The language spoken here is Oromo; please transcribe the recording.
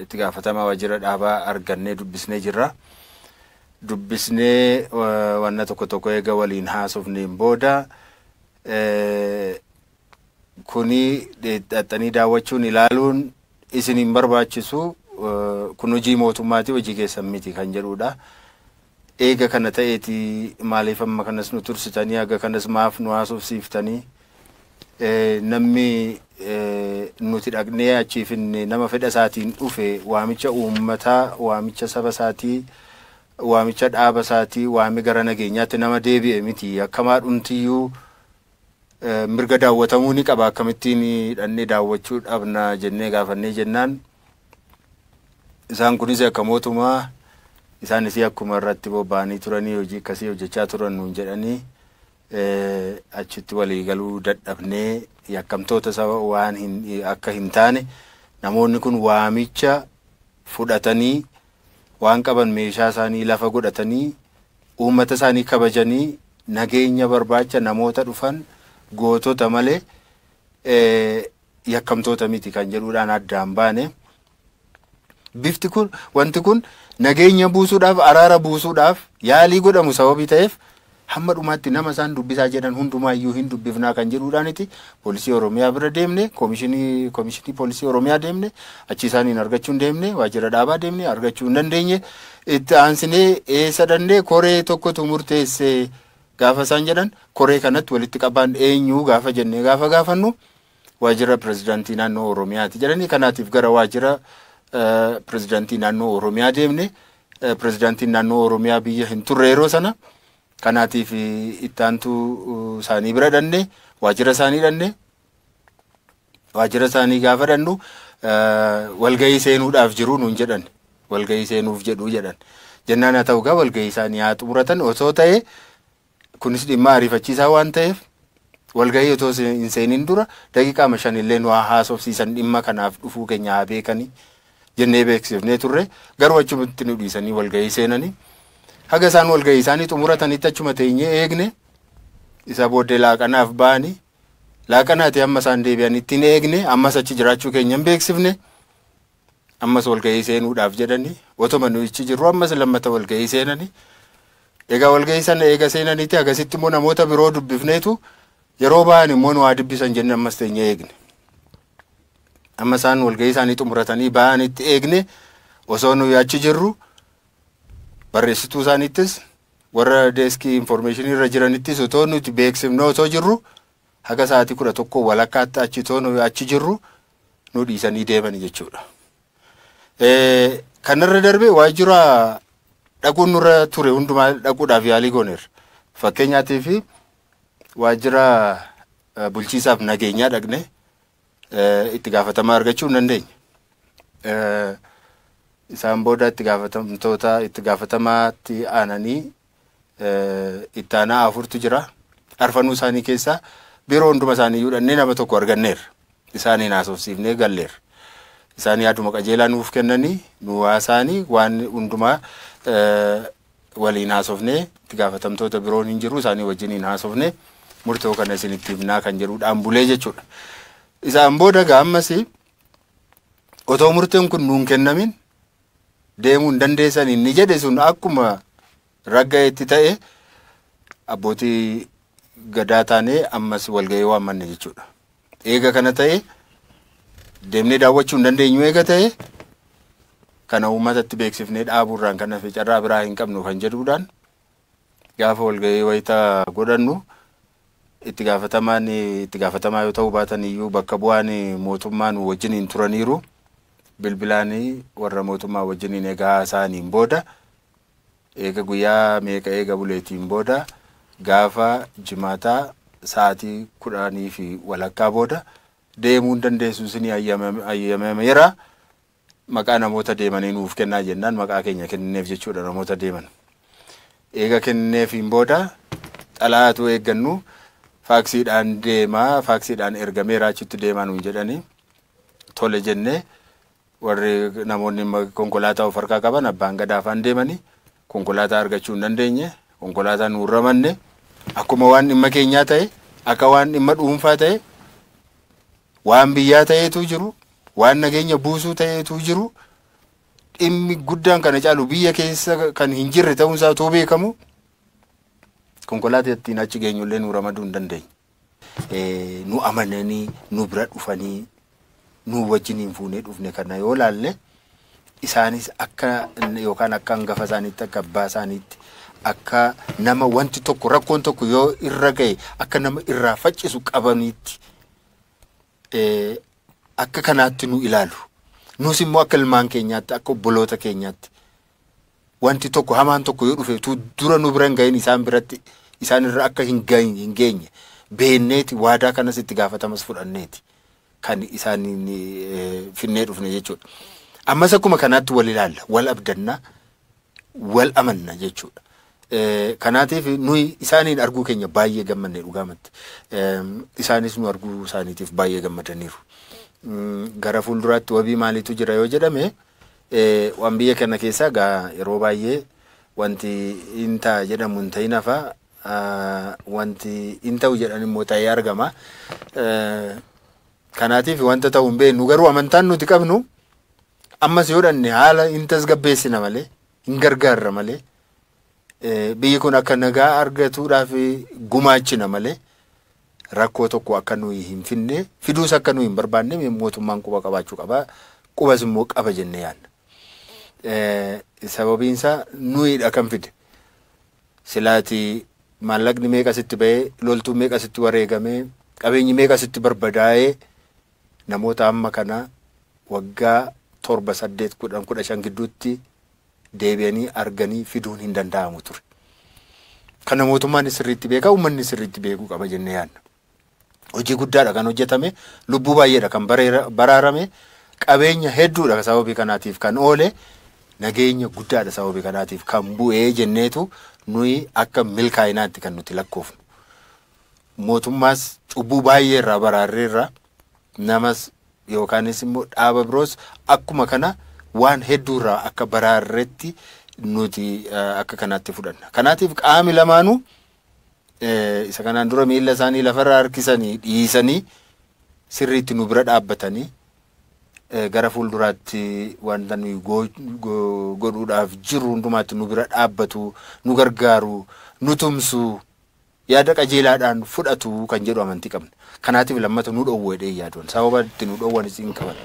itti gaafatamaa waajjira dhaabaa argannee dubbisnee jirra. Dubbisnee wanna tokko tokko eega waliin haasofneen booda kuni dhaxxanii daawwachuun ilaaluun isin hin barbaachisu, kun hojii mootummaati, hojii keessan miti kan jedhudha. Eega kana ta'eeti maaliif amma kanas nu tursitanii, haga kanas maaf nu haasofsiiftanii, namni nuti dhaqnee achiif inni nama fedha isaatiin dhufe, waamicha uummataa, waamicha saba isaatii, waamicha dhaaba isaatii, waami gara nageenyaatti nama deebi'e miti. Akkamaa dhumtiyyuu mirga daawwatamuu ni qaba, akkamittiin dhannee daawwachuu dhabna jennee gaafannee jennaan, isaan kunis akka mootummaa isaanis akkuma irratti bobba'anii turanii hojii akkasii hojjechaa turan nuun jedhanii, achitti walii galuu dadhabnee, yakkamtoota saba waan hin akka hin taane, namoonni kun waamicha fudhatanii waan qaban meeshaa isaanii lafa godhatanii uummata isaanii kabajanii nageenya barbaacha namoota dhufan gootota malee yakkamtoota miti kan jedhuudhaan addaan baane. Bifti kun, wanti kun nageenya buusuudhaaf, araara buusuudhaaf yaalii godhamu sababii ta'eef, hamma dhumaatti nama isaan dubbisaa jedhan hundumaayyuu hin dubbifnaa kan jedhuudhaaniti poolisii Oromiyaa bira deemne, komishinii poolisii Oromiyaa deemne, achi isaaniin argachuu hin deemne, waajjira dhaabaa deemne, argachuu hin dandeenye. Itti aansinee eessa dandee, koree tokkotu murteesse gaafa isaan jedhan, koree kanatti walitti qabaan eenyu gaafa jennee gaafa gaafannu, waajjira pirezidaantii naannoo Oromiyaati jedhanii. Kanaatiif gara waajjira pirezidaantii naannoo Oromiyaa deemne. Pirezidaantiin naannoo Oromiyaa biyya hin turre yeroo sana. Kanaatiif itti aantuu isaanii bira dhanne, waajjira isaanii dhanne. Waajjira isaanii gaafa dhannu, walgahii seenuudhaaf jiru nuun jedhan, walgahii seenuuf jedhu jedhan. Jennaan, haa ta'u gaa, walgahii isaanii haa xumuratan, osoo ta'e kunis dhimma ariifachiisaa waan ta'eef walgahii otoo hin seenin dura daqiiqaa 5 illee nu haa haasofsiisan, dhimma kanaaf dhufuu keenya haa beekanii jennee beeksifnee turre. Garuu achumatti nu dhiisanii walgahii seenanii, haga isaan walgahii isaanii xumuratanitti achuma teenyee eegne. Isa booddee laaqanaaf ba'anii, laaqanaati amma isaan deebi'anitti hin eegne. Ammas achi jiraachuu keenya hin beeksifne. Ammas walgahii seenuudhaaf jedhanii, otuma nu ichi jirru ammas lammata walgahii seenanii. Egaa walgahii sana eega seenaniiti agasitti immoo namoota biroo dubbifneetu, yeroo ba'an immoo nu haa dubbisan jenne. Ammas teenyee eegne. Amma isaan walgahii isaanii xumuratanii ba'anitti eegne. Osoo nuyi achi jirru barreessituu isaaniittis, warra deeskii infoormeeshinii irra jiranittis otoo nuti beeksifne otoo jirru, haga sa'aatii 11:30tti achi otoo nuyi achi jirru nu dhiisanii deemani jechuudha. Kanarra darbee waajjira dhaquun nurra ture hundumaa dhaquudhaaf yaalii gooneerra. Fakkeenyaatiif waajjira bulchiisaaf nageenyaa dhaqne, itti gaafatamaa argachuu hin dandeenye. Isaan booda itti gaafatamtoota itti gaafatamaatti aananii itti aanaa afurtu jira. Arfanuu isaanii keessaa biiroo hunduma isaanii iyyuu dhannee nama tokko arganneerra. Isaaniin haasofsiifnee galleerra. Isaan yaaduma qajeelaa nuuf kennanii nu haasaanii, waan hundumaa waliin haasofnee, itti gaafatamtoota biroon hin jiru, isaanii wajjiniin haasofnee murtoo kana isinitti himnaa kan jedhuudhaan bulee jechuudha. Isaan booda gaammas otoo murteen kun nuun kennamin deemuu hin dandeessan inni jedhe sun akkuma ragga'etti ta'e, abbootii gadaa taanee ammas walgahii waammanne jechuudha. Eega kana ta'e, deemnee daawwachuu hin dandeenyu eega ta'e, kana uummatatti beeksifnee dhaabuurraan kan hafe carraa biraa hin qabnu kan jedhuudhaan gaafa walgahii wayita godhannu, itti gaafatamaan, itti gaafatamaa yoo ta'uu baatan iyyuu bakka bu'aan mootummaa nu wajjiniin turaniiru. Bilbilaan warra mootummaa wajjiniin egaa haasa'aniin booda, eega guyyaa meeqa eega buleetiin booda, gaafa jimaataa sa'aatii 10:30 booda deemuu hin dandeessu isinii ayyamameera, maqaa namoota deemanii nuuf kennaa jennaan, maqaa keenya kennineef jechuudha namoota deeman. Eega kennineefiin booda xalayaatu eeggannu faaksiidhaan deemaa, faaksiidhaan ergameera, achitti deemaa nuun jedhanii, tole jennee, warri namoonni konkolaataa of harkaa qaban abbaan gadaa afaan deemanii konkolaataa argachuu hin dandeenye, konkolaataa nuun ramanne. Akkuma waan dhimma keenyaa ta'e, akka waan dhimma dhuunfaa ta'e, waan biyyaa ta'eetu jiru, Waan nageenya buusuu ta'eetu jiru dhimmi guddaan kana caalu biyya keessa kan hin jirre ta'uunsaa otoo beekamu konkolaataa ittiin achi geenyullee nu ramaduu hin dandeenye. Nu amananii nu bira dhufanii nu wajjiniin fuunee dhufne kana yoo laalle isaanis akka yookaan akka hangafa isaaniitti akka abbaa isaaniitti akka nama wanti tokko rakkoon tokko yoo irra ga'e akka nama irraa faccisu qabaniitti akka kanaatti nu ilaalu. Nus immoo akka ilmaan keenyaatti akka obboloota keenyaatti wanti tokko hamaan tokko yoo dhufe dura nu bira hin gahin isaan biratti isaan irra akka hin geenye beenneeti waadaa kanas itti gaafatamas fudhanneeti kan isaan finnee dhufne jechuudha. Ammas akkuma kanaatti wal ilaalla, wal abdanna, wal amanna jechuudha. Kanaatiif nuyi isaaniin arguu keenya baay'ee gammanne dhugaamatti. Isaanis nu arguu isaaniitiif baay'ee gammadaniiru. Gara fuulduraatti wabii maaliitu jira yoo jedhame waan biyya kana keessaa gaa yeroo baay'ee wanti hin ta'a jedhamu hin ta'in hafa wanti hin ta'u jedhan immoo ta'ee argama. Kanaatiif wanta ta'u hin beeknu garuu amantaan nuti qabnu ammas yoo dhanne haala hin tasgabbeessina malee hin gargaarra malee biyyi kun akka nagaa argatuudhaaf gumaachina malee rakkoo tokko akka nuyi hin finne fiduus akka nuyi hin barbaanne mootummaan quba qabaachuu qaba qubas immoo qaba jennee yaadna. Sababiin isaa nuyidha kan fide silaati maallaqni meeqa sitti ba'ee loltuun meeqa sitti wareegamee qabeenyi meeqa sitti barbadaa'ee namoota amma kana waggaa 7, 8, 10, 15 gidduutti deebi'anii arganii fiduun hin danda'amu ture. Kana mootummaan sirriitti beeka, uummanni sirriitti beekuu qaba jennee yaadna. Hojii guddaadha kan hojjetame, lubbuu baay'eedha kan baraarame, qabeenya hedduudha sababii kanaatiif kan oole, nageenya guddaadha sababii kanaatiif kan bu'ee jenneetu nuyi akka milkaa'inaatti kan nuti lakkoofnu. Mootummaas cubbuu baay'ee irraa baraarreerra, namas yookaanis immoo dhaaba biroos akkuma kana waan hedduurraa akka baraarretti nuti akka kanaatti fudhanna. Kanaatiif qaami lamaanuu isa kanaan dura miilla isaanii lafarra harkisanii dhiisanii sirriitti nu bira dhaabbatanii gara fuulduraatti wanta nuyi godhuudhaaf jirru hundumaatti nu bira dhaabbatu, nu gargaaru, nu tumsu, yaada qajeelaadhaan fudhatu kan jedhu amantii qabna. Kanaatiif lammata nu dhoowwu jedhee yaaduun sababa itti nu dhoowwanis hin qaban.